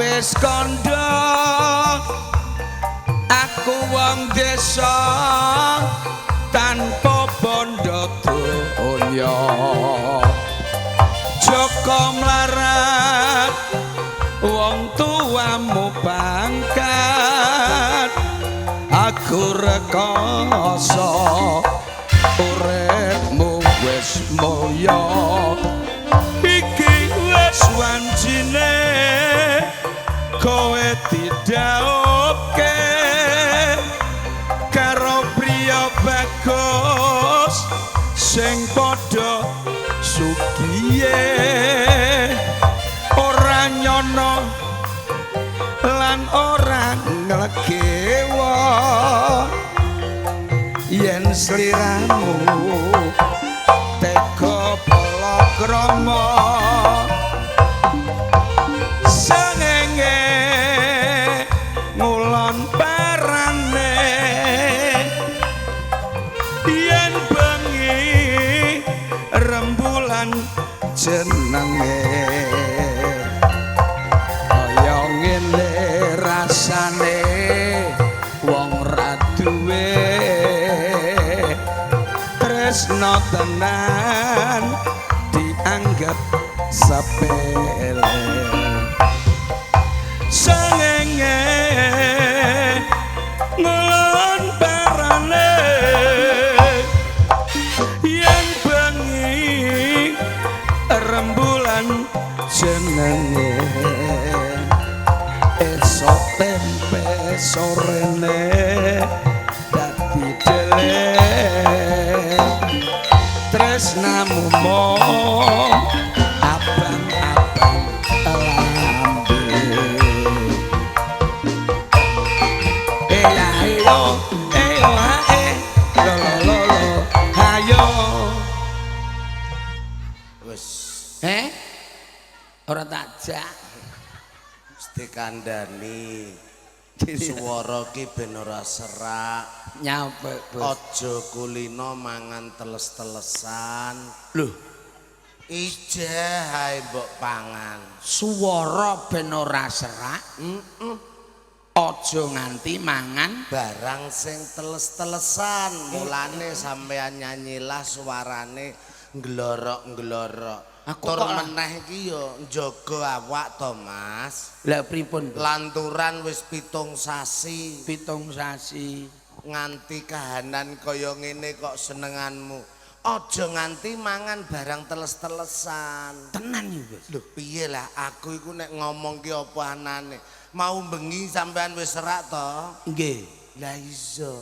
Wis kandha aku wong desa tanpa bondo donya. Joko mlarat wong tuamu pangkat, aku rekoso uripmu wis mulya. Iki wis wancine kowe didhawuhke karo priya bagus sing padha sugiye, ora nyono lan ora nglegewa yen sliramu tega palakrama. Sengenge ngulon parane yen bengi rembulan jenenge, kaya ngene rasane wong ra duwe tresno tenan dianggap sepele. Sengenge ngulon parane yen bengi rembulan jenenge, esok tempe sorene dadi dele, tresnamu mung abang-abang lambe. Eh ayo eh hae lo lo lo lo hayo. Wis. Eh, ora tak jak. Wis dikandani. Swara ki ben ora serak. Nyampe, Bos. Aja kulino mangan teles-telesan. Lho, ijeh ae mbok pangan. Suwara ben ora serak. Heeh. Aja nganti mangan barang sing teles-telesan. Mulane sampean nyanyilah suarane nglorok-nglorok. Aku Tur kok meneh iki yo njaga awak to, Mas. Lah pripun, Bos? Lanturan wis 7 sasi. 7 sasi. Nganti kahanan kaya ngene kok senenganmu. Aja nganti mangan barang teles-telesan. Tenan iki, Bos. Lho piye lah aku iku nek ngomong ki apa anane. Mau bengi sampean wis serak to? Nggih. Lah iya.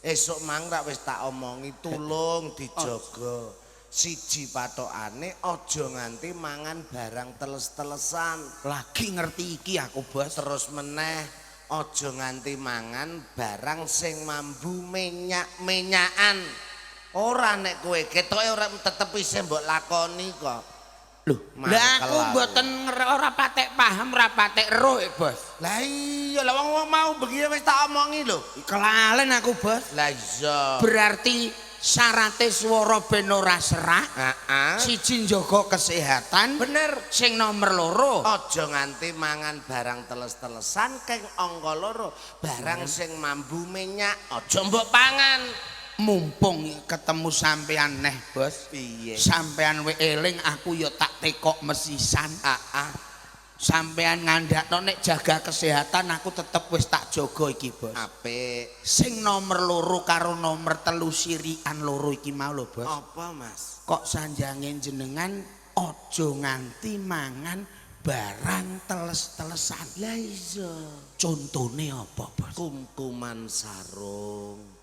Esuk mang rak wis tak omongi tulung dijaga. Siji patokane aja nganti mangan barang teles-telesan. Lagi ngerti iki aku, Bos. Terus meneh aja nganti mangan barang sing mambu minyak-minyakan. Ora nek kowe ketoke ora tetep isih mbok lakoni kok. Lho, lah aku Mangkel aku. Mboten ora patek paham, ora patek ero, Bos. Lah iya, lah wong-wong mau bengi wis tak omongi lho. Kelalen aku, Bos. Lah iya. Berarti syarate swara ben ora serak. Heeh. Siji njaga kesehatan. Bener. Sing nomor loro Aja nganti mangan barang teles-telesan, keng angka loro barang sing mambu minyak aja mbok pangan. Mumpung ketemu sampean neh, Bos. Piye? Sampean we eling aku ya tak tekok mesisan. Ah ah. Sampean ngandakno nek jaga kesehatan aku tetep wis tak jaga iki, Bos. Apik. Sing nomor loro karo nomor telu sirikan loro iki mau lho, Bos. Apa, Mas? Kok sanjange jenengan aja nganti mangan barang teles-telesan. Lah iya. Contone apa, Bos? Kumkuman sarung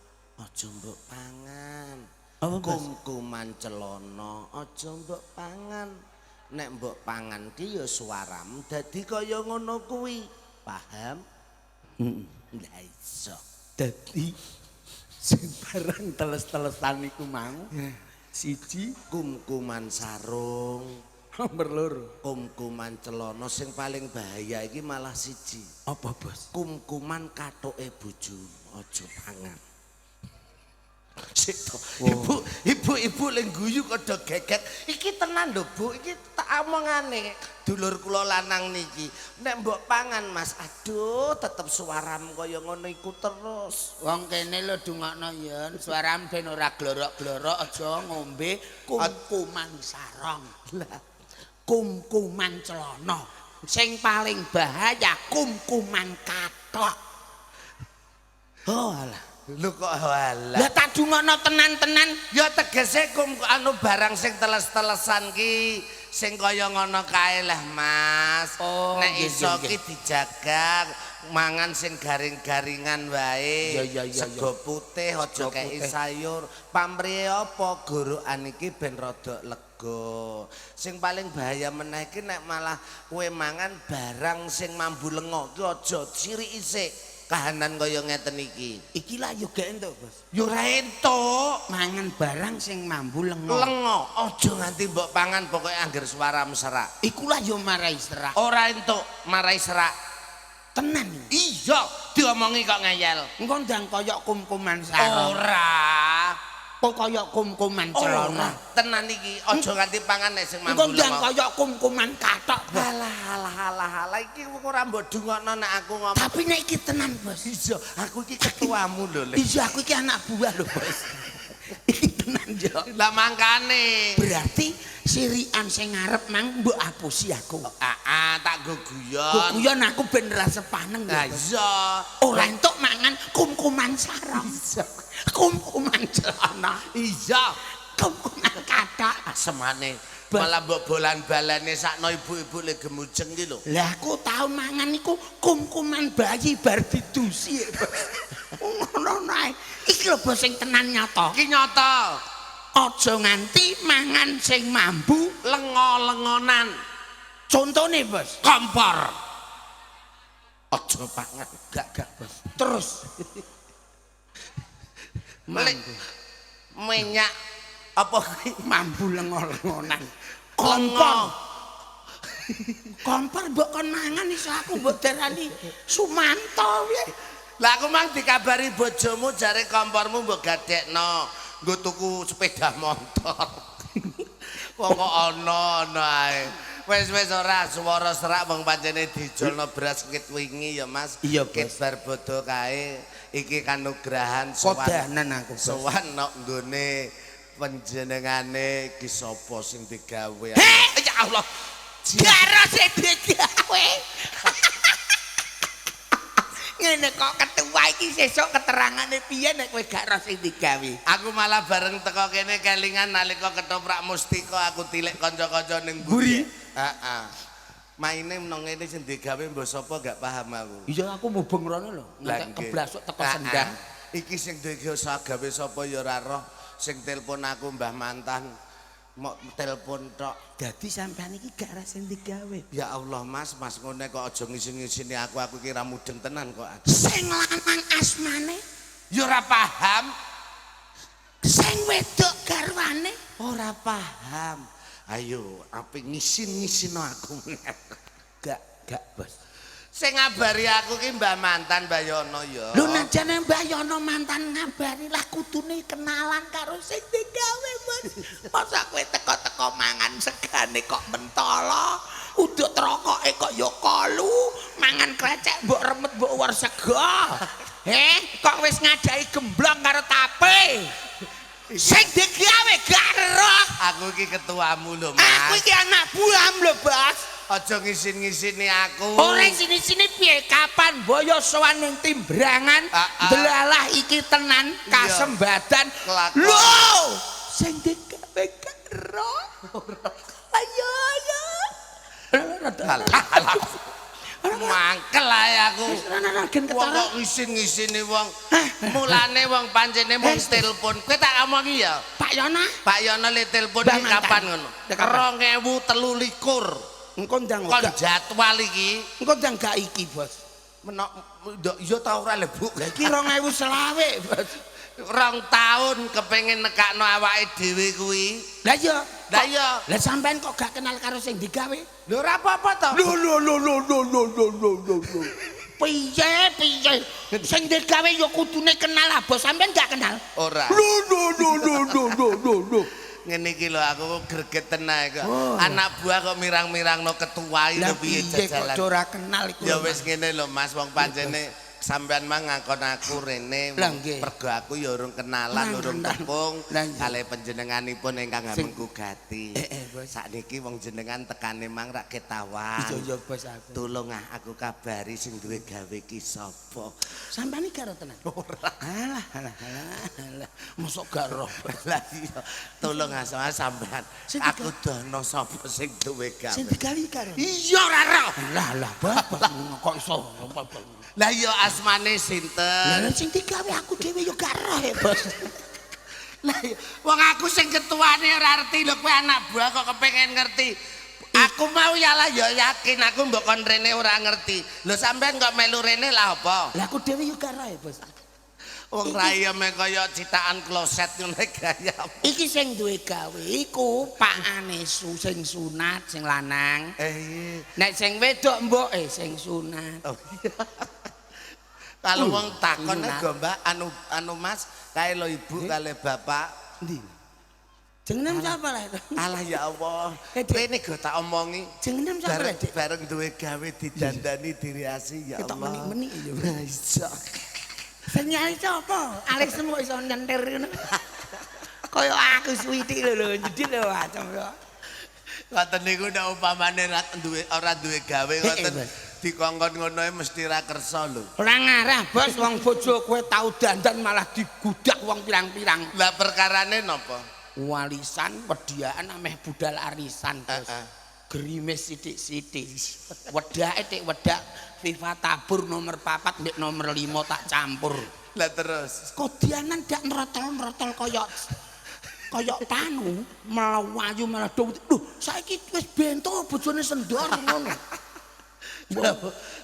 aja mbok pangan. Apa, Bos? Kumkuman celana aja mbok pangan. Nek mbok pangan ki ya suaramu dadi kaya ngono kuwi. Paham? Heeh. Lah iya. Dadi sing barang teles-telesan iku mau siji Kumkuman sarung, nomor loro kumkuman celana, sing paling bahaya iki malah siji. Apa, Bos? Kumkuman kathoke bojomu aja pangan. Sik to. Ibu, ibu, ibu lek guyu kada geget. Iki tenan lho, Bu. Iki tak Omongane dulur kula lanang niki, nek mbok pangan Mas, aduh tetep suaramu kaya ngono iku terus. Wong kene lho dungokno yen suaramu ben ora glorok-glorok aja ngombe kumkuman sarong. Lah, kumkuman celana. Sing paling bahaya kumkuman kathok. Oh alah. Lho kok alah. Lah tak dungokno tenan-tenan. Ya tegese kum anu barang sing teles-telesan ki sing kaya ngono kae lah Mas. Oh, nek nggih, iso nggih, ki dijaga mangan sing garing-garingan wae. Iya, iya, iya, Sego putih aja Sego kei putih. sayur. Pamrihe apa gorokan iki ben rada lega. Sing paling bahaya meneh iki nek malah kowe mangan barang sing mambu lenga ki aja siriki sik kahanan kaya ngeten iki. Iki lah yo gak entuk, Bos. Yo ora entuk. Mangan barang sing mambu lenga. Lenga aja nganti mbok pangan pokoke angger suara serak. Iku lah yo marai serak. Ora entuk marai serak. Tenan. Iya, diomongi kok ngeyel. Engko ndang kaya kumkuman sarong. Ora. Kok kaya kumkuman Ora. celana. Tenan iki aja nganti pangan nek sing Engko mambu ndang lenga. kaya kumkuman kathok. Bos. Alah alah alah alah iki ora mbok dungokno nek aku ngomong. Tapi nek iki tenan, Bos. Iya, aku iki ketuamu lho, Le. Iya, aku iki anak buah lho, Bos. Iki tenan yo. Lah mangkane. Berarti sirikan sing ngarep mang mbok apusi aku. Ah, tak nggo guyon. Guyon aku ben ra sepaneng Lah lho. Bos. iya. Ora entuk mangan kumkuman sarong. Kumkuman celana. Iya. Kumkuman kathok. Asemane. Malah mbok bolan-balane sakno ibu-ibu le gemujeng ki lho. Lah aku tau mangan iku kumkuman bayi bar didusi. Bos. Ngono nae. Iki lho bos sing tenan nyata. Iki nyata. Aja nganti mangan sing mambu. Lengo-lengonan. Contone, Bos. Kompor. Aja pangan. Gak gak, Bos. Terus Mambu. Minyak apa kuwi? Mambu lengo-lengonan. Kompor. Kompor mbok kon mangan iso aku mbok darani Sumanto piye. Lah aku mang dikabari bojomu jare kompormu mbok gadekno nggo tuku sepeda motor. Wong kok ana ana ae. Wis wis ora swara serak wong pancene dijolno beras kit wingi ya Mas. Iya, Kit Bos. bar bodho kae iki kanugrahan sowan Kodanan aku, Bos. sowan nok nggone panjenengane iki sapa sing digawe. Heh! Ya Allah. Garo sing digawe. Ngene kok ketua iki sesuk keterangane piye nek kowe gak roh sing digawe. Aku malah bareng teko kene kelingan nalika ketoprak mustika aku tilik kanca-kanca ning Mburi. Heeh. Maine nang ngene sing digawe mbok sapa gak paham aku. Iya aku mubeng rono lho, Lah, ngantek nggih. keblasuk teko Ah, sendang. ah. Iki sing digawe sapa ya ora roh. Sing telepon aku Mbah Mantan mok telepon tok. Dadi sampean iki gak ra sing digawe. Ya Allah Mas, Mas ngene kok aja ngisin-ngisini aku, aku iki ra mudeng tenan kok. Sing lanang asmane, Ya ora paham. sing wedok garwane. Ora paham. Ayo, ape ngisin-ngisino aku. Gak, gak, Bos. Sing ngabari aku ki Mbah Mantan Mbah Yono ya. Lho najane Mbah Yono mantan ngabari lah kudune kenalan karo sing digawe, Bos. Masa kowe teko-teko mangan segane kok mentolo, udut rokoke kok ya kolu, mangan krecek mbok remet mbok war sego. Heh, kok wis ngadahi gemblong karo tape. Sing digawe gak roh. Aku iki ketuamu lho, Aku Mas. iki anak buahmu lho, Bos. Aja ngisin-ngisini aku. Ora sini-sini piye kapan boyo sowan ning timbrangan Ah, ah. delalah iki tenan kasembadan. Kelakon. Lho, sing digawe gak roh. Ayo ayo. Alah, alah. Mangkel ae aku. Wis ora gen Wong ketara. kok ngisin-ngisini wong. Mulane wong pancene mung telepon. Kowe tak omongi ya. Pak Yona, Pak Yono le telepon Mbah iki Mantan. kapan ngono? Ya, kapan? 2023. Engko ndang Kon gak jadwal iki engko ndang gak iki, Bos. menok iya ta ora le, Bu? Lah iki 2025, Bos. Rong tahun kepengin nekakno awake dhewe kuwi. Lah iya. Lah iya. Lah sampean kok gak kenal karo sing digawe? Lho ora apa-apa to. Lho lho lho lho lho lho lho lho lho lho. Piye piye? Sing digawe ya kudune kenal ah, Bos. Sampean gak kenal? Ora. Lho lho lho lho lho lho lho lho. Ngene iki lho aku gregeten ae kok. Oh. Anak buah kok mirang-mirangno ketua iki Lah lho piye piye kok jajalan. ora kenal iku. Ya wis ngene lho Mas, wong pancene sampean mang ngakon aku rene Lah, wong nggih. mergo aku ya urung kenalan, Urung urung kenal. tepung Lah, nggih. kalih panjenenganipun ingkang Sing- hamengku gati. Bos. Sakniki wong jenengan tekane mang rak ketawan. Iya iya bos aku. Tulung ah aku kabari sing duwe gawe ki sapa. Sampeyan iki gak roh tenan. Ora. Alah alah alah. Alah. Mosok gak roh. Lah iya, tolong ah sampean. Sing Aku dono sapa sing duwe gawe. Sing digawe gak roh. Iya ora roh. Lah lah bapak kok iso. Lah iya asmane sinten? Lah sing digawe aku dhewe yo gak roh ya, Bos. Lah iya, wong aku sing ketuane ora ngerti lho kowe anak buah kok kepengin ngerti. Aku mau ya lah ya yakin aku mbok kon rene ora ngerti. Lho sampean kok melu rene lah apa? Lah aku dhewe yo gak roh ya, Bos. Wong rai me kaya citakan kloset ngene gaya. Iki sing duwe gawe iku pakane su sing sunat sing lanang. Eh. Nek sing wedok mboke sing sunat. Oh iya. Kalau wong takon sunat. go Mbak anu anu Mas, kae lho ibu kali bapak. Endi? Jenengem sapa lah? Alah ya Allah. Eh, Dik. Rene go tak omongi. Jenengem sapa lah, Bareng, Dik? bareng duwe gawe didandani diriasi ya Ketok Allah. menik-menik ya. Lah iya. Sing nyai sapa? Alex kok iso nyentir ngono. Kaya aku suwiti lho lho, nyedil lho acem yo. Ngoten niku nek upamane ora duwe gawe ngoten Bos. dikongkon ngono ae mesti ra kersa lho. Ora ngarah, Bos, wong bojo kowe tau dandan malah digudak wong pirang-pirang. Lah perkarane napa? Walisan wediaan ameh budal arisan, Bos. Heeh. Gerimis sithik-sithik. Wedake tik wedak Viva tabur nomor 4 mbek nomor 5 tak campur. Lah terus Kodianan dak nrotol-nrotol kaya kaya panu, mlayu malah do. Duh, saiki wis bento bojone sendor ngono.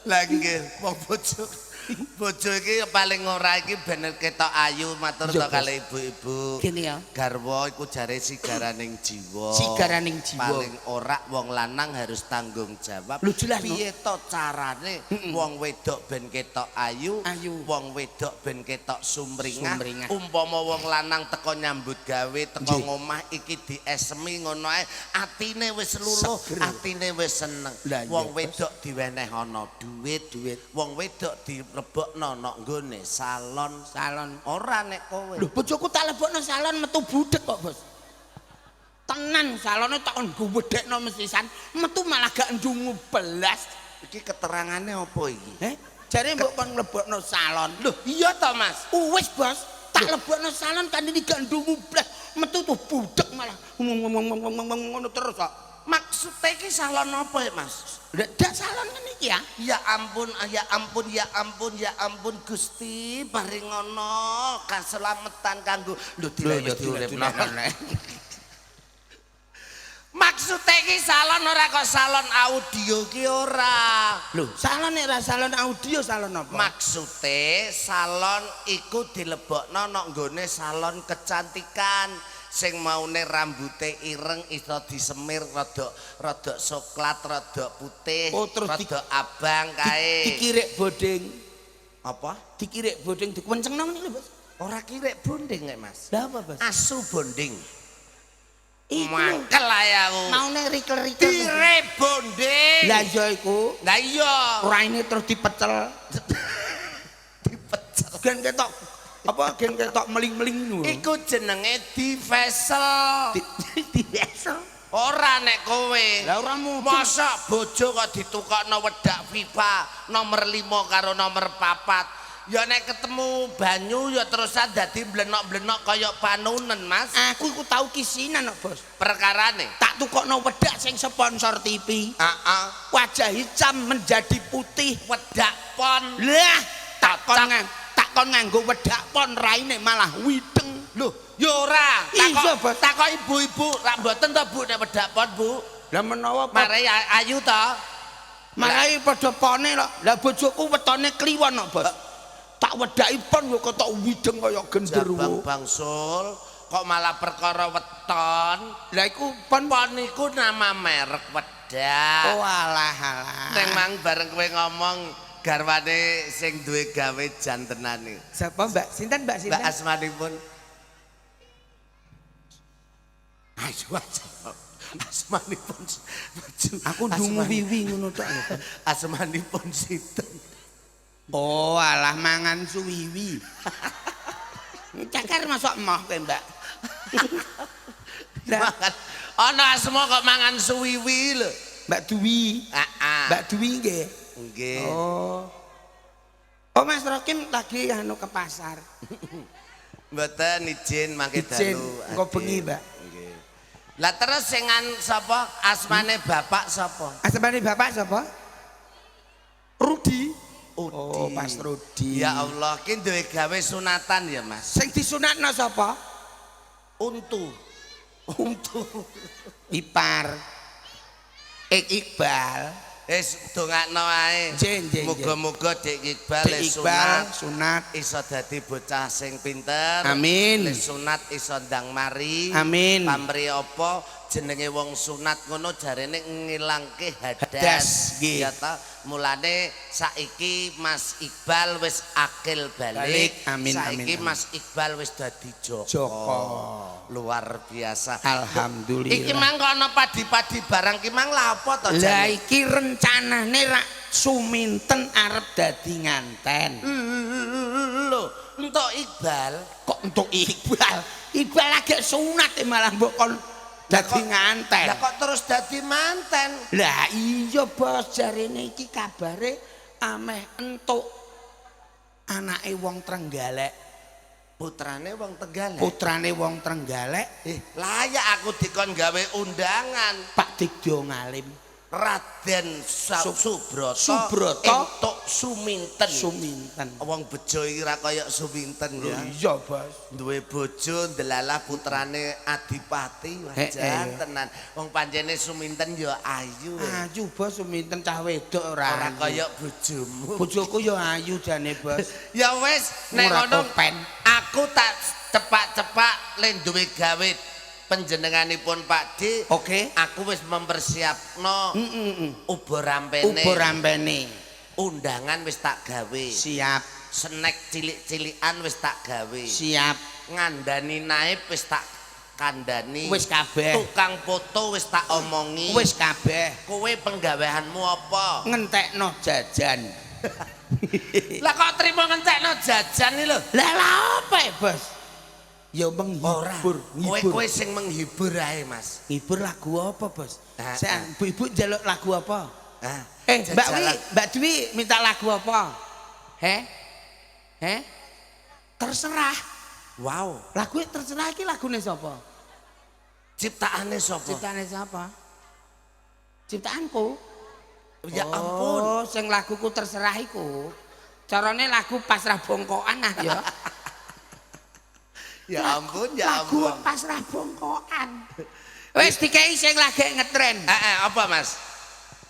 Lah nggih, wong bojo. Bojo iki paling ora iki ben ketok ayu matur Iya, to kali ibu-ibu. Gini ya. Garwa iku jare sigaraning jiwa. Sigaraning jiwa. Paling ora wong lanang harus tanggung jawab. Lho, jelas, no? Piye to carane wong wedok ben ketok ayu, Ayu. wong wedok ben ketok sumringah. Sumringah. Umpama wong lanang teko nyambut gawe, teko Nggih. ngomah iki diesemi ngono ae, atine wis luluh, Seger. atine wis seneng. Lah, iya, Wong Bos. wedok diwenehana duit, Duit. Wong wedok dilebokno nok nggone salon. Salon. Ora nek kowe. Lho, bojoku tak lebokno salon metu budek kok, Bos. Tenan salone tak kon gwedhekno mesisan, metu malah gak ndungu belas. Iki keterangane apa iki? Eh, jare mbok kon mlebokno salon. Lho, iya to, Mas. Wis, Bos, tak lebokno salon kan ini gak ndungu blas, metu tuh budek malah ngono terus kok. Maksudnya iki salon apa ya, Mas? Lah, dak salon ngene iki ya. Ya ampun, ya ampun, ya ampun, ya ampun Gusti, paringono kaselametan kanggo. Lho, dilek wis diuripno. Maksudnya iki salon ora kok salon audio ki ora. Lho, salon nek ra salon audio salon apa? Maksude salon iku dilebokno nok nggone salon kecantikan sing maune rambute ireng iso disemir rada rada soklat, rada putih, Oh, terus rada abang kae. Dikirik bodeng, Apa? dikirik bodeng dikuwencengno ngene lho, Bos. Ora kirik bonding nek Mas. Lah apa, Bos? Asu bonding. Iku lho, Mangkel ae aku. maune rikel-rikel. Tire bonding. Lah iya iku, Lah iya. raine terus dipecel. Dipecel. Gen ketok apa gen ketok meling-meling ngono. Iku jenenge divesel. Di divesel. Ora nek kowe. Lah ora mudeng. Masa bojo kok ditukokno wedak FIFA nomor 5 karo nomor 4. Ya nek ketemu banyu ya terusan dadi blenok-blenok kaya panunen, Mas. Aku iku tau kisinan kok, Bos. Perkarane. Tak tukokno wedak sing sponsor TV. Heeh. Wajah hitam menjadi putih. Wedak pon. Lah, tak kon nganggo wedak pon raine malah wideng. Lho, ya ora. Iya, Bos. Takok ibu-ibu, rak mboten to Bu nek wedak pon, Bu? Lah menawa Marai ayu to? Marai padha pone lho. Lah bojoku wetone kliwon kok, Bos. Tak wedaki pon yo ketok wideng kaya genderuwo. Jabang bangsul kok malah perkara weton. Lah iku pon Pon iku nama merek wedak. Oh alah alah. Neng mang bareng kowe ngomong garwane sing duwe gawe jantenane. Sapa Mbak? Sinten Mbak Mbak sinten? asmanipun Ayo aja. Asmanipun Aku ndungu wiwi ngono tok lho. Asmanipun sinten? Oh, alah mangan suwiwi. Cakar masuk emoh kowe, Mbak. Mangan. Ana asma kok mangan suwiwi lho. Mbak Dwi. Heeh. Mbak Dwi nggih. Nggih. Oh. Oh, Mas Rokim lagi anu ke pasar. Mboten izin mangke Izin, dalu. engko bengi, Mbak. Nggih. Lah terus singan sapa? Asmane bapak sapa? Asmane bapak sapa? Rudi. Udi. Oh, Mas Rudi. Ya Allah, ki duwe gawe sunatan ya, Mas. Sing disunatno sapa? Untu. Untu. Ipar. Ik Iqbal. Wis dongakno ae. Muga-muga Dik Iqbal Dik Iqbal sunat sunat iso dadi bocah sing pinter. Amin. Le sunat iso ndang mari. Amin. Pamri apa jenenge wong sunat ngono jarene ngilangke hadas. Hadas, nggih. Ya ta? Mulane saiki Mas Iqbal wis akil balik. Balik. Amin, saiki amin, amin. Mas Iqbal wis dadi Joko. Joko. Luar biasa. Alhamdulillah. Iki mang kok ana padi-padi barang ki mang lha apa to Lah jane? iki rencanane rak suminten arep dadi nganten. Lho, entuk Iqbal. Kok entuk Iqbal? Iqbal lagi sunat malah mbok kon dadi nganten. Lah kok terus dadi manten? Lah iya bos, jarene iki kabare ameh entuk anake wong Trenggalek. Putrane wong Trenggalek. Putrane wong Trenggalek. Layak aku dikon gawe undangan. Pak Digdo Ngalim. Raden Subroto. Subroto entuk Suminten. Suminten. Wong bejo iki ra kaya Suminten ya. Iya, Bos. Duwe bojo ndelalah putrane adipati wajan tenan. Wong pancene Suminten ya ayu. Ayu, Bos, Suminten cah wedok ora. Ora kaya bojomu. Bojoku ya ayu jane, Bos. Ya wis, nek ngono aku tak cepak-cepak le duwe gawe panjenenganipun Pak D. Oke. Aku wis mempersiapno ubo rampene. Ubo rampene. Undangan wis tak gawe. Siap. Snack cilik-cilikan wis tak gawe. Siap. Ngandani naib wis tak kandhani. Wis kabeh. Tukang foto wis tak omongi. Wis kabeh. Kowe penggaweanmu apa? Ngentekno jajan. Lah kok trimo ngentekno jajan iki lho? Lah lah apa ya, Bos? Ya menghibur, Kowe sing menghibur ae, Mas. Ngibur lagu apa, Bos? Ibu-ibu njaluk lagu apa? Mbak Wi, Mbak Dwi minta lagu apa? Heh? Heh? Terserah. Wow. Lagu terserah iki lagune sapa? Ciptaane sapa? Ciptaane sapa? Ciptaanku. Ya ampun. Oh, sing laguku terserah iku. Carane lagu pasrah bongkokan ah ya. Ya ampun, ya lagu ampun. Pasrah bongkokan. Wis dikei sing lagi ngetren. Heeh, apa Mas?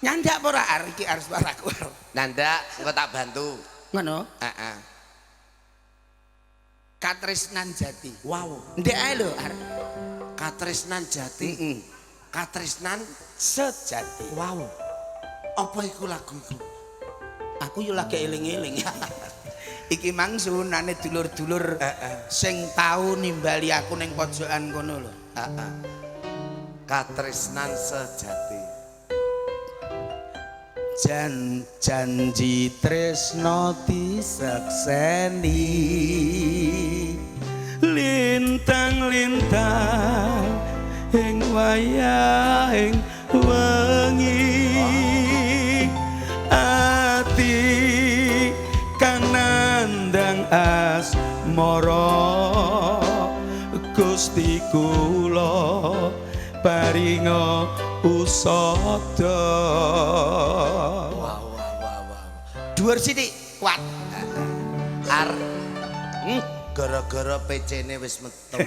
Nyandak apa ora iki arep suaraku. Nyandak, engko tak bantu. Ngono? Heeh. Katresnan Jati. Wow. Ndek ae lho arep. Katresnan Jati. Heeh. Katresnan Sejati. Wow. Apa iku lagu iku? Aku yo lagi eling-eling. Iki mang sunane dulur-dulur sing tau nimbali aku ning pojokan kono lho. Heeh. Katresnan Sejati. Janji tresno disekseni lintang-lintang ing wayahing wengi ati kang nandang asmara Gusti kula paringa usada. Wah wah wah wah. Dhuwur sithik kuat. Ar gara-gara PC-ne wis metu.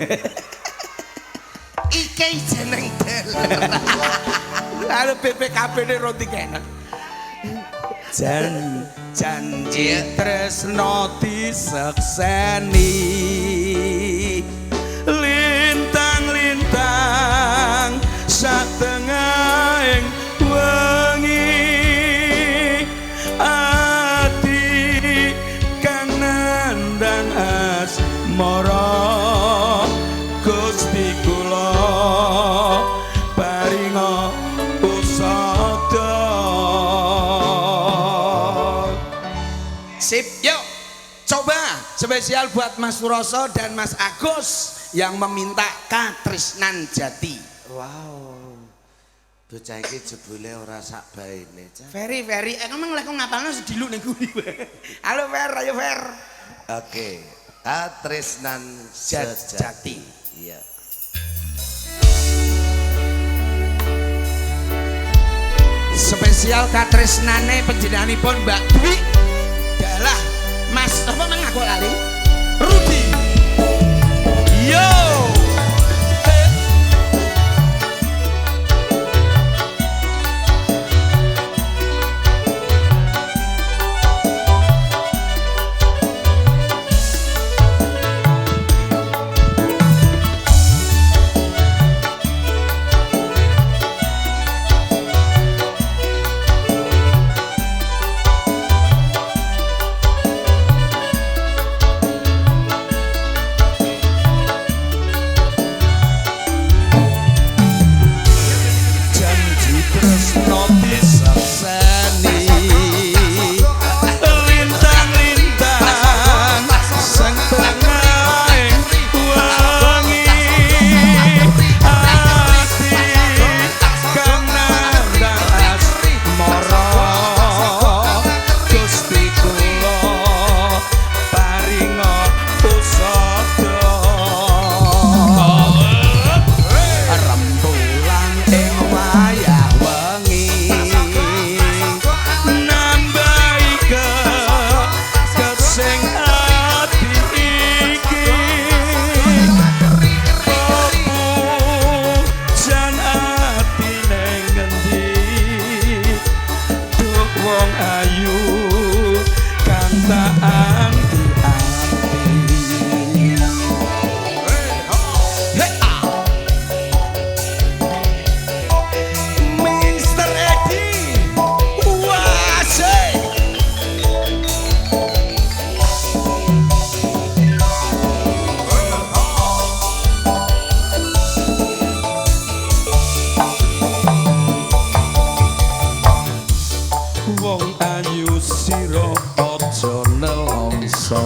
Iki jeneng dalan. Lalu BPKB-ne roti kene. Janji tresno disekseni lintang-lintang satengahing wengi ati kang nandang asmara Gusti kula Spesial buat Mas Suroso dan Mas Agus yang meminta Katresnan Jati. Wow. Bocah iki jebule ora sak baene, Cah. Ferry, Ferry, ngomong lek ngapalno sedilu ning guri. Halo Fer, ayo Fer. Oke. Katresnan Jati. Sejati. Iya. Spesial katresnane panjenenganipun Mbak Dwi dalah Mas apa mang aku lali? Rudi. Yo. Janji tresno disekseni lintang-lintang sing tengahing wengi ati kang nandhang asmara Gusti kula paringa usada rembulan ing wayah wengi nambahi kesing ati iki pepujan ati ning ngendi duk wong ayu kang tak anti-anti. Hey, ah. Mr. Edi Wase. Wong ayu sira aja nelongso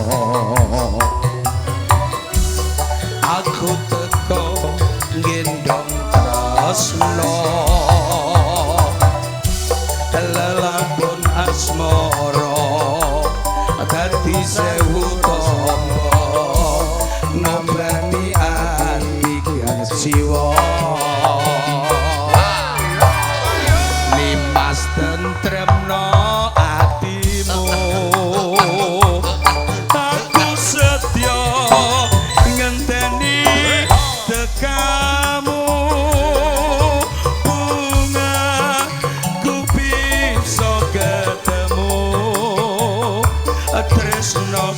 aku teko nggendong tresno lelakon asmara dadi sewu tombo ngobrani ati jiwa limas tentremno atimu aku setya ngenteni tekamu bunga ku bisa ketemu tresno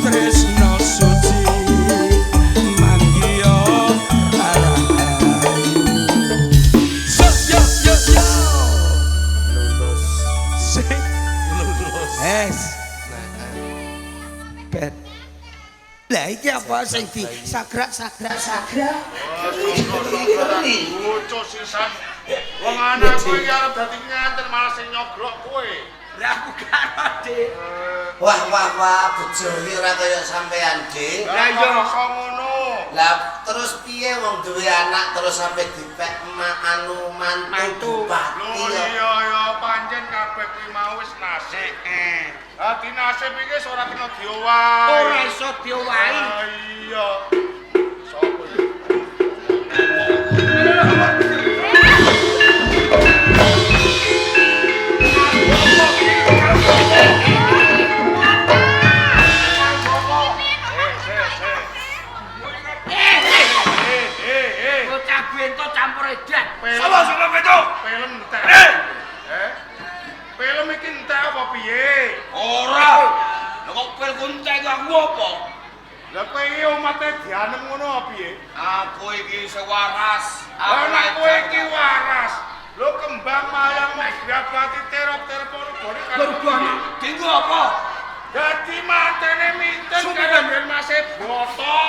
Tresno suci manggiya rahayu. So, yo yo yo. Lulus. Sing Lulus. es ben. Lah iki apa sing di sagrak sagrak sagrak? Bocah sisan. Wong anakku iki arep dadi nganten malah sing nyogrok kowe. Lah aku gak Dik. Wah wah wah, bojo iki ora kaya sampean, Dik. Lah iya iso ngono. Lah terus piye wong duwe anak terus sampe dipek mak anu mantu Mantu. bupati Lho ya. iya ya pancen kabeh kuwi mau wis nasib. Dadi nasib iki wis ora kena diowahi. Ora iso diowahi. Ah, iya. Sopo iki? Eh, eh. Bocah bento campur edan. Sapa sapa bento? Film entek. Eh? Film iki entek apa piye? Ora. Lah kok pil kuntek aku apa? Lah kowe iki umate dianem ngono apa piye? Aku iki isih waras. Lah nek kowe iki waras. Lho kembang mayang mek grabati terop-terop rugone karo Dinggo apa? Dadi mantene minten karo Den Mase Broto.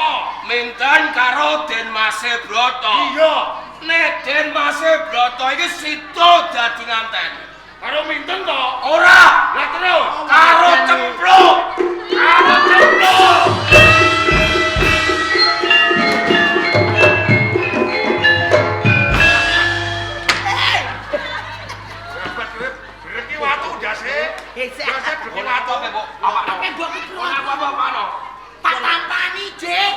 Minten karo Den Mase Broto. Iya, Nek Den Mase Broto iki sida dadi nganten. karo minten to? Ora. Lah terus Karo cempluk. Karo cempluk. Grabat kowe breki watu ndase. Ndase breki watu. Apa Apa mbok kepro? Apa apa apa? Tak tampani, Dik.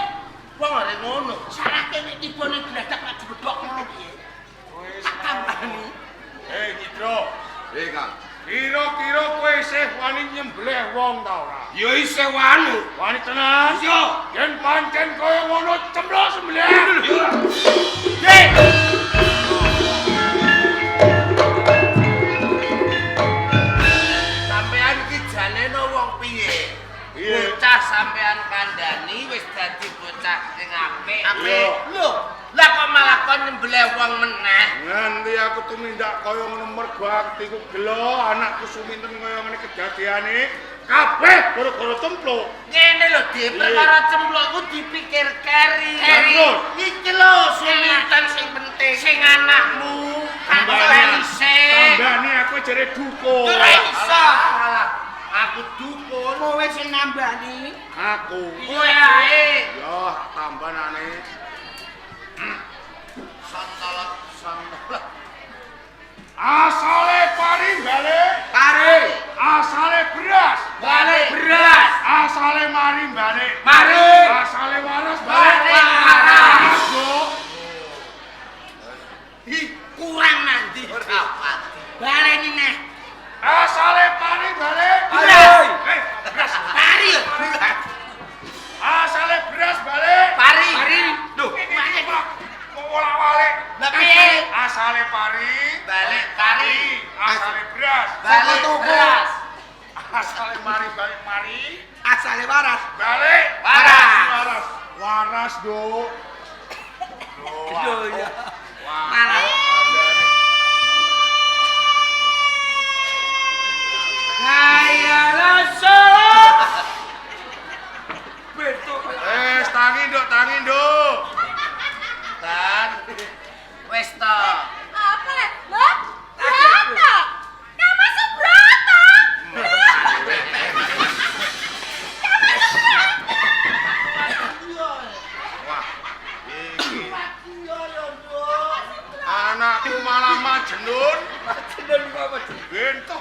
Wong arek ngono. Sarake nek tiba ning gladak lak dibedhok ngono piye? Tak tampani. Eh, Nyidro. Eh, Kang. Kira-kira kowe isih wani nyembelih wong ta ora? Ya isih wani. Wani tenan? Iya. Yen pancen kaya ngono cempluk sembelih. Iya. Dik. Sampean iki janeno wong piye? Piye? Bocah sampean kandhani wis dadi bocah sing apik. Apik. Lho, lah kok malah kon nyembelih wong meneh? Nganti aku tumindak kaya ngono mergo atiku gelo anakku suminten kaya ngene kedadiane kabeh gara-gara cempluk. Ngene lho, Dik, Piye? perkara cempluk iku dipikir keri. Lah terus? Iki lho suminten sing penting sing anakmu. Tambani. Sik. Tambani aku jere dukun. Ora iso. Alah, aku dukun. Kowe sing nambani. Aku. Kowe ae. Ya, tambanane. Sontolot, sontolot. Asale pari balik, Pari. asale beras, Balik beras. asale mari balik, Mari. asale waras balik. Balik waras. Bro. Hi, Kurang nanti. ora pati. Baleni neh. Asale pari balik. Beras. Eh, beras. Pari yo. Asale beras balik. Pari. Pari. Lho, Ini kok kok wolak-walik. Lah piye? Asale pari, Balik pari. asale beras, Balik beras. asale mari balik mari, Asale waras. balik Waras. waras, waras do. Lho ya. Malah. Hayalah salat. Betul. Eh, tangi nduk, tangi nduk. Tan. Wis to. Apa le? Loh, Brata. Nama Subrata. Wah, iki. Anakku malah majnun. Majnun kok majnun. Bento.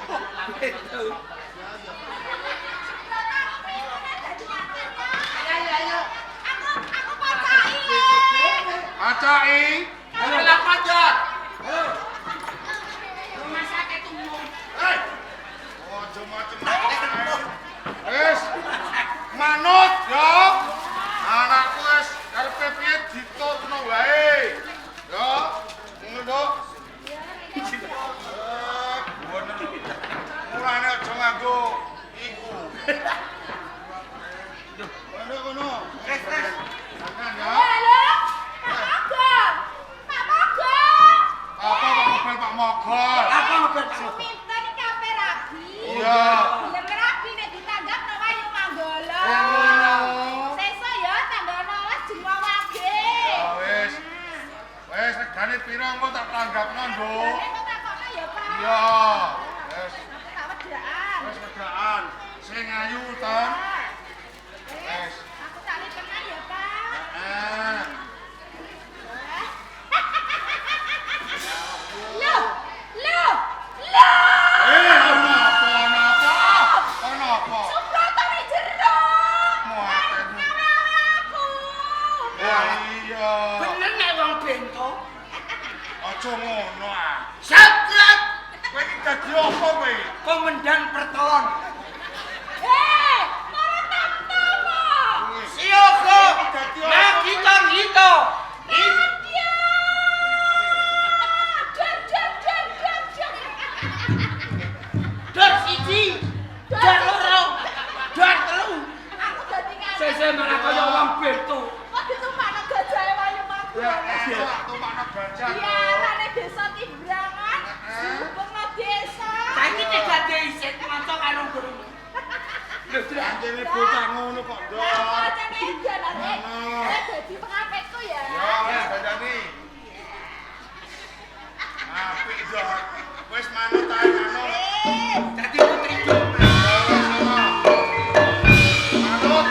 Aku pacai le. Acai. Ayo lah pojok. Rumah sakit umum. Hei. Ojo macem-macem. Wis. Manut yo. Anakku wis karepe piye ditutno wae. Yo, ngono Nduk. Eh, bener. Mulane aja nganggo iku. Regane pira engko tak tanggapno, Nduk. Regane kok takokno ya, Pak. Iya. Wis, Aku tak wedaan. wis wedaan. Sing ayu, Ton. Wis. Aku tak lipenan ya, Pak. Heeh. Loh, loh, loh. Eh, ana apa, ana apa? Ana apa? Subroto ning jero. Muaten. Ngawe-awe aku. Wah, iya. Bener nek wong bento. Aja ngono ah. Sabrat Kowe iki dadi apa kowe? komandan pertelon. Hei, ora tam-tam. Siaga. Dadi apa? Nah, kita. Nadia. Dar dar dar dar dar. Dor siji, dor loro, dor telu. Aku dadi nganti. Sese malah kaya wong bento. Kok ditumpakno gajahe Wayu Ya, Maguwo. iya, tumpakno gajah. Iya, arane desa Timbrangan, dihubungno desa. Saiki tega isin kanca karo guru. Lho, Anjene bocah ngono kok, Ndok. Lah, aku acane edan arek. Ngono. Kowe dadi pengapitku ya. Ya, wis dandani. Apik, Ndok. Wis manut ae manut. Eh, dadi putri Doma. Ya, wis ngono. Manut.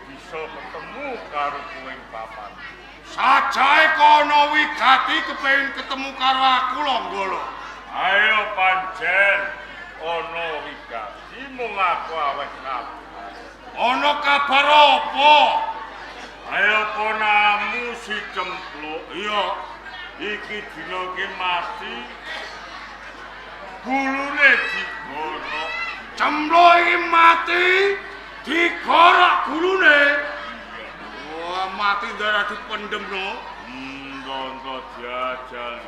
bisa ketemu karo kowe papan. Sajae kono wigati kepengin ketemu karo aku lho, Nggolo. Ayo pancen ana wigati mung aku aweh kabar. Ana kabar apa? Ayo ponamu si Cempluk. Iya. Iki dina ki mati. Gulune digorok. Cempluk iki mati digorok gulune. Wah, mati darah dipendem no. Nonton jajal.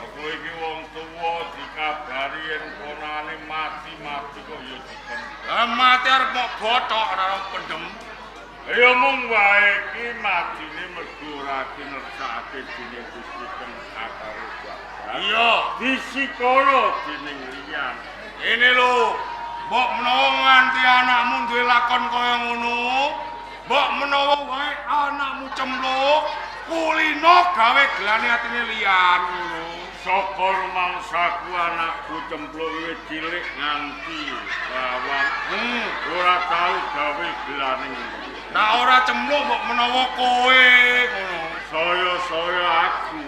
Aku iki wong tuwa dikabari yen konane mati-mati kok ya dipendem. Lah mati arep mok bothok ora pendem. Ya mung wae iki matine mergo ora kinersakake dening Gusti kang akare jagat. Iya, disikara dening liyan. Ini lho, mbok menawa nganti anakmu duwe lakon kaya ngono, mbok menawa wae anakmu cempluk, kulino gawe gelane atine liyan ngono. Saka rumangsaku anakku cempluk wiwit cilik nganti lawan. Ora tau gawe gelane. Nah ora cempluk mbok menawa kowe ngono. Saya-saya aku.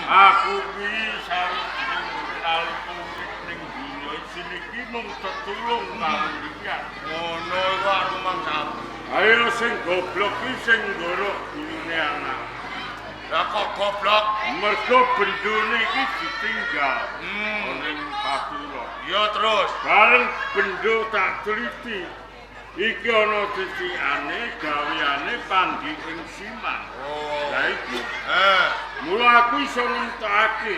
Aku kuwi sawijining nalika urip ning donya iki mung tetulung karo liyan. Ngono iku rumangsamu. Ayo sing goblok ki sing ngorok gulune anak. Lah kok goblok? Mergo bendone iki ditinggal ning Patura. Iya terus. Bareng bendo tak teliti. Iki ana titikane gaweane panggi ing Siman. Oh. Lah iki. Mula aku iso nentokake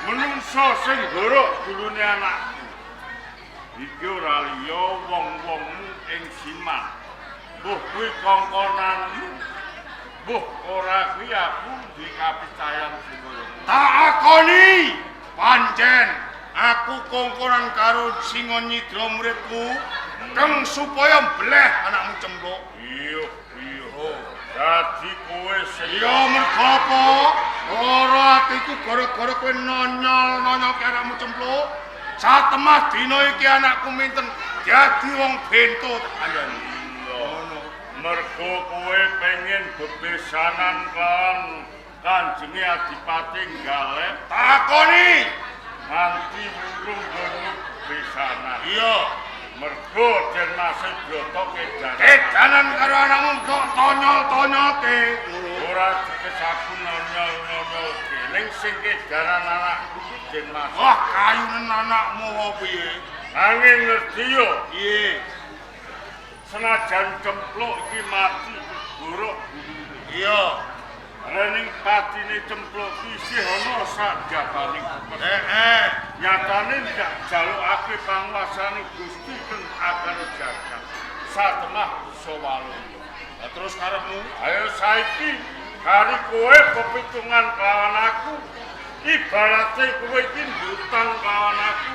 menungso sing ngorok gulune anakku. Iki ora liya wong-wongmu ing Siman. Mbuh kuwi kongkonanmu. Mbuh ora kuwi aku duwe kapicayan sing kaya ngono. Tak akoni pancen aku kongkonan karo Singa Nyidra muridku keng supaya mbleh anakmu cempluk. Iya, iya. Oh. Dadi kowe sing iya mergo apa? Ora atiku gara-gara kowe nonyol-nonyolke anakmu cempluk. Satemah dina iki anakku minten dadi wong bento tak kandhani. Ngono. Mergo kowe pengen bebesanan kan Kanjenge Adipati Galep. Takoni nganti wurung nggono bebesanan. Iya. Mergo Den Mas Brata kedanan. Kedanan karo anakmu kok tonyol-tonyolke. Ora teges aku nonyol-nonyolke. Ning sing kedanan anakku iki Den Mas. Wah, kayunen anakmu apa piye? Nanging ngerti yo. Piye? Senajan cempluk iki mati buruk gulune. Iya. Rening patine cempluk iki isih ana sak jabane. Heeh. Nyatane ndak jalukake panguasane Gusti kang akare jagat. Satemah bisa waluya. Lah terus karepmu? Ayo saiki kari kowe pepitungan kelawan aku. Ibarate kowe iki ngutang kelawan aku.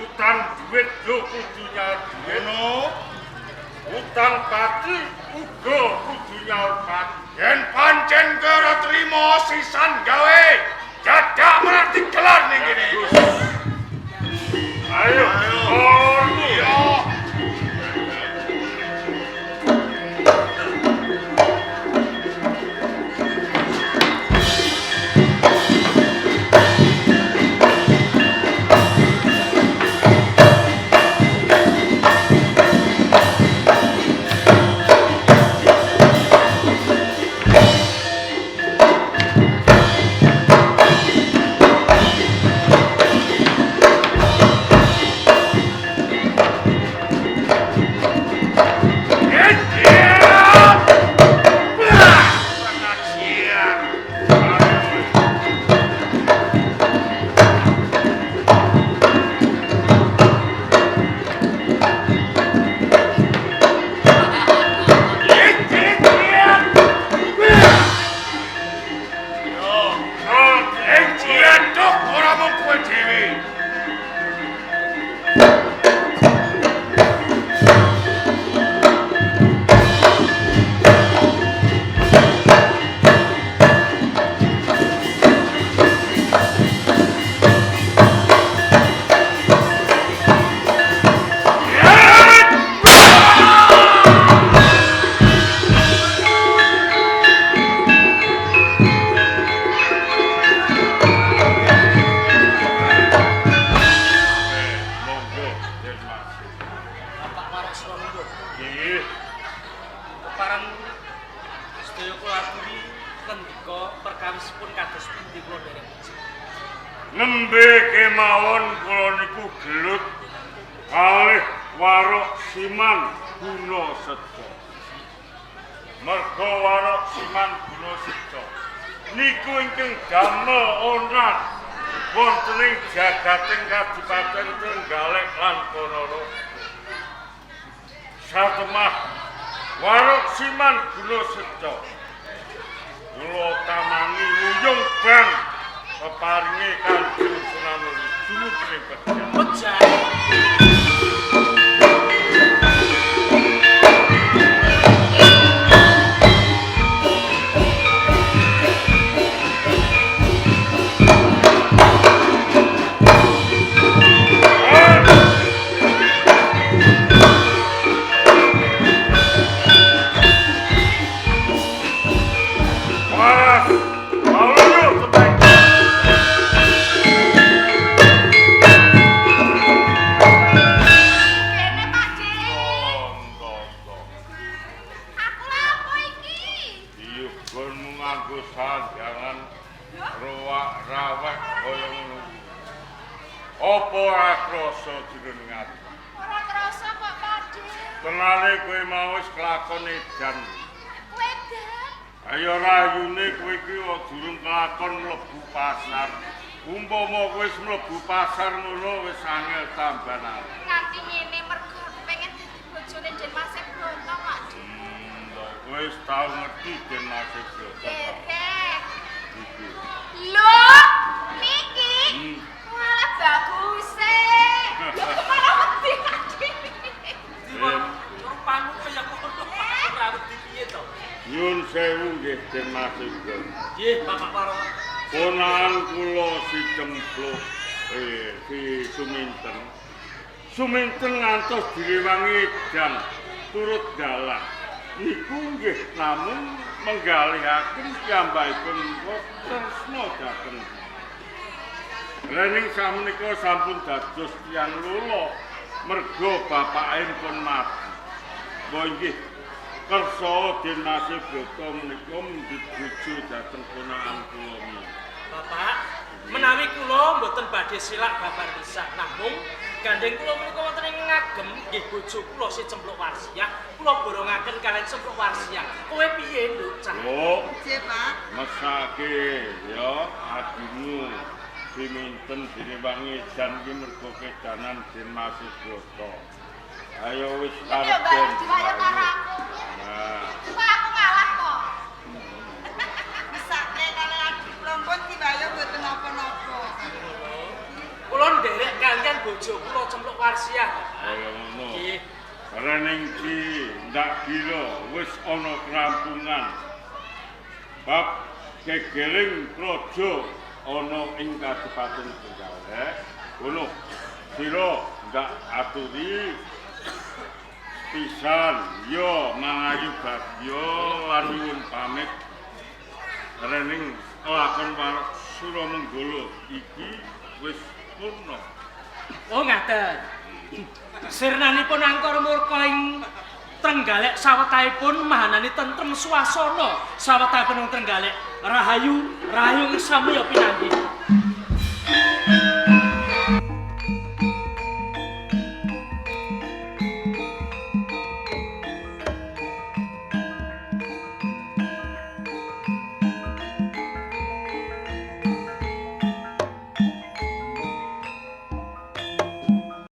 Utang duit yo kudu nyaur duit. Ngono. Utang pati uga kudu nyaur pati. Yen pancen ora trimo sisan gawe dadak malah digelar ning kene. Ayo, ayo. Iya. Kepareng sedaya kula aturi ngendika perkawisipun kados pundi kula nderek puji. Nembe kemawon kula niku gelut kalih Warok Siman Guna Seja. Merga Warok Siman Guna Seja niku ingkang damel onar wonten ing jagating Kadipaten Trenggalek lan Ponorogo. Satemah Warok Siman Guna Seja kula tamani wuyung bang peparinge Kanjeng Sunan Gunung ing Pejah. Pejah. Kene Pak De. Aku lapo iki? Iya, gonmu nganggo sandangan rowak-rawek kaya ngono. Apa ora krasa jroning ati? Ora krasa kok Pak De. Tenane kowe mau wis kelakon edan. Wedan. Ayo rayune kowe iki kok durung kelakon mlebu pasar. Umpama kowe wis mlebu pasar ngono wis angel tambanan. Nganti ngene mergo aku pengen dadi bojone Den Mas Bronto Pak De. Kowe wis tau ngerti Den Mas Bronto. Derek. Iki. Lho, niki. Malah bagus e. Lho kok malah wedi Pak De. Rupamu kaya ngono ora wedi piye to? Nyun sewu nggih Den Mas Bronto. Nggih, Bapak Warok. Ponakan kula si Cempluk, si Suminten. Suminten ngantos direwangi edan turut dalan. Niku nggih namung menggalihaken piyambakipun tresna dhateng. Rening samenika sampun dados tiyang lula merga bapake pun mati. Mbok nggih kersa Den Mas Brata menika mundhut bojo dhateng ponakan kula menika. Bapak, menawi kula mboten badhe silak babar pisah, namung gandeng kula menika wonten ing ngagem nggih bojo kula si Cempluk Warsiah, kula borongaken kalian Cempluk Warsiah. Kowe piye, Nduk? Cah? Nduk, Nggih, Pak. mesake ya adimu Suminten direwangi edan iki mergo kedanan Den Mas Brata. Ayo wis Iki yo karep. Mbak diwayo karo aku. Nah, Kok aku ngalah kok. Mesake kalih adik kula pun diwayo mboten napa-napa. Kula nderek kalian bojo kula Cempluk Warsiah, Bapak. kaya ngono. Nggih. Rening ki ndak kira wis ana kerampungan. Bab gegering praja ana ing Kadipaten Trenggalek. Ngono. Sira ndak aturi pisan ya mangayu bagya lan nyuwun pamit. Rening lakon Warok Suramenggala iki wis purna. Oh ngaten. Sirnanipun angkara murka ing Trenggalek sawetahipun mahanani tentrem swasana sawetahipun ing Trenggalek. Rahayu, rahayu ing samya pinanggih.